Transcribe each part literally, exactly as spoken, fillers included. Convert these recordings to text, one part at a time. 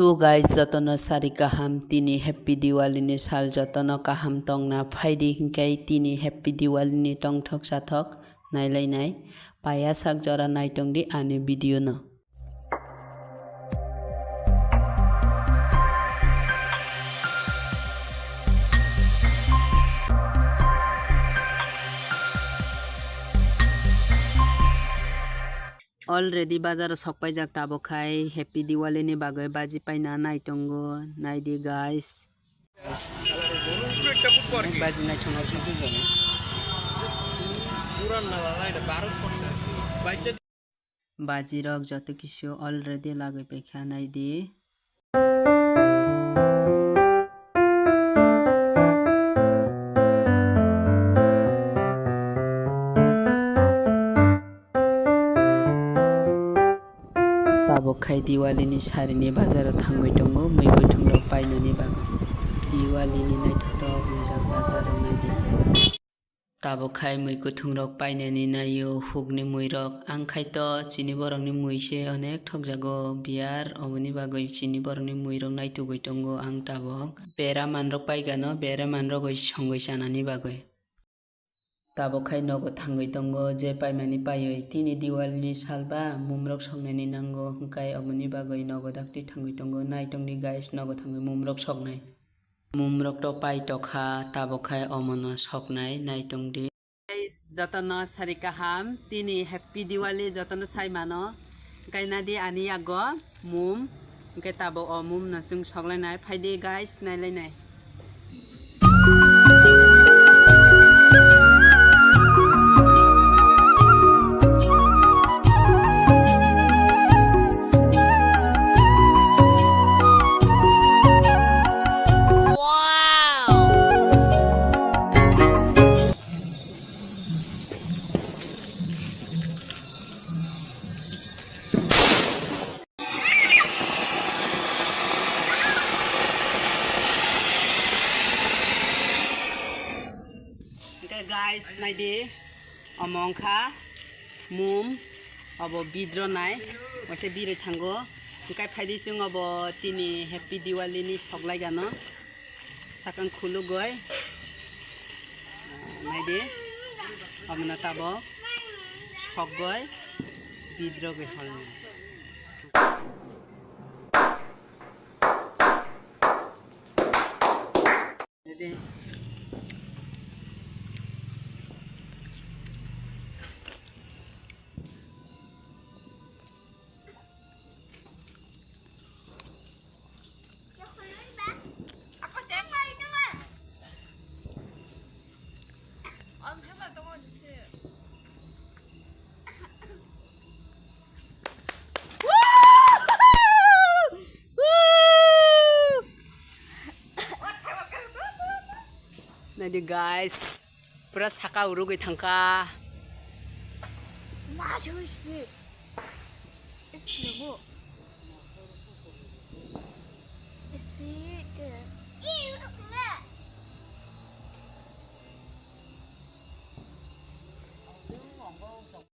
Hello guys, jotono sari kaham, tini Happy Diwali ni sal, jotono kaham tongna phaidi, hinkai tini Happy Diwali ni tongthok chathok nailainai, paya sak jora naitongdi ani video no. Already bazaro sok paijak, tabuk khai Happy Diwali ni bagwi baji paina naitongo, naidi guys. Baji naithok naithok. Baji rok joto kisu already lagwi paikha, naidi. Tabuk khai Diwali ni sari ni bazaro thangwi tongo, mui kuthung rok painani bagwi. Diwali ni naithotok wngjak bazar rok naidi. Tabuk khai mui kuthung rok painani naio, hukni mui rok. Ang khai to chini borok ni mui se onek thokjago, biyar, oboni bagwi chini borok ni mui rok naitugwi tongo ang tabuk. Bera man rok paigano, bera man rok oi songwi chanani bagwi. Tabuk khai nogo thangwi tongo, je paimani paiwi. Tini Diwali ni sal ba, mum rok soknani nango, hwnkhe oboni bagwi nogo dakti thangwi tongo. Naitongdi guys, nogo thangwi mum rok soknai. Mum rok to pai tokha, tabuk khai omono soknai, naitongdi. Guys, jotono sari kaham, tini Happy Diwali jotono sai mano. Hwnkhe naidi ani yago mum, hwnkhe tabuk o mum no chwng soklainai, phaidi guys, nailainai. Hwnkhe guys, naidi, omo wngkha mum, obo bidro nai, waisa birwi thango. Hwnkhe phaidi chwng obo tini Happy Diwali ni soklaigano. Sakang khulugoi, naidi, omono tabuk sokgoi, bidrogoi holni. Naidi guys, pura saka urugwi thangkha.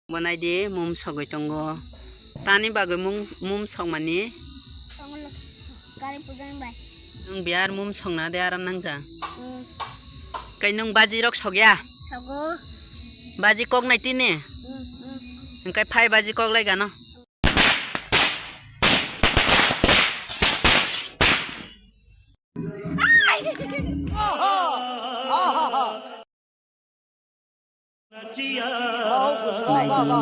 Bo naidi, mum sogwi tongo. Tani bagwi mum, mum sokmani? Kali pujani bai. Nwng biyar mum sokna de aram nangja? Mm. Kai nwng baji rok sogya? Sogo. Baji kok nai tini? Mm, mm. Hwnkhe phai baji kok lai gano. Naidi,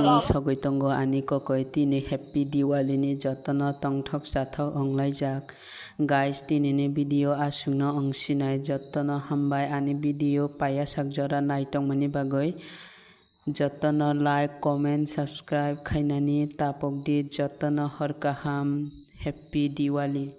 mui sogwi tongo ani kokoi, tini Happy Diwali ni jotono tongthok chathok wnglaijak. Guys, tini ni video aswkno wngsinai, jotono hambai ani video paya sak jora naitongmani bagwi. Jotono like, comment, subscribe khainani tapokdi, jotono hor kaham, Happy Diwali.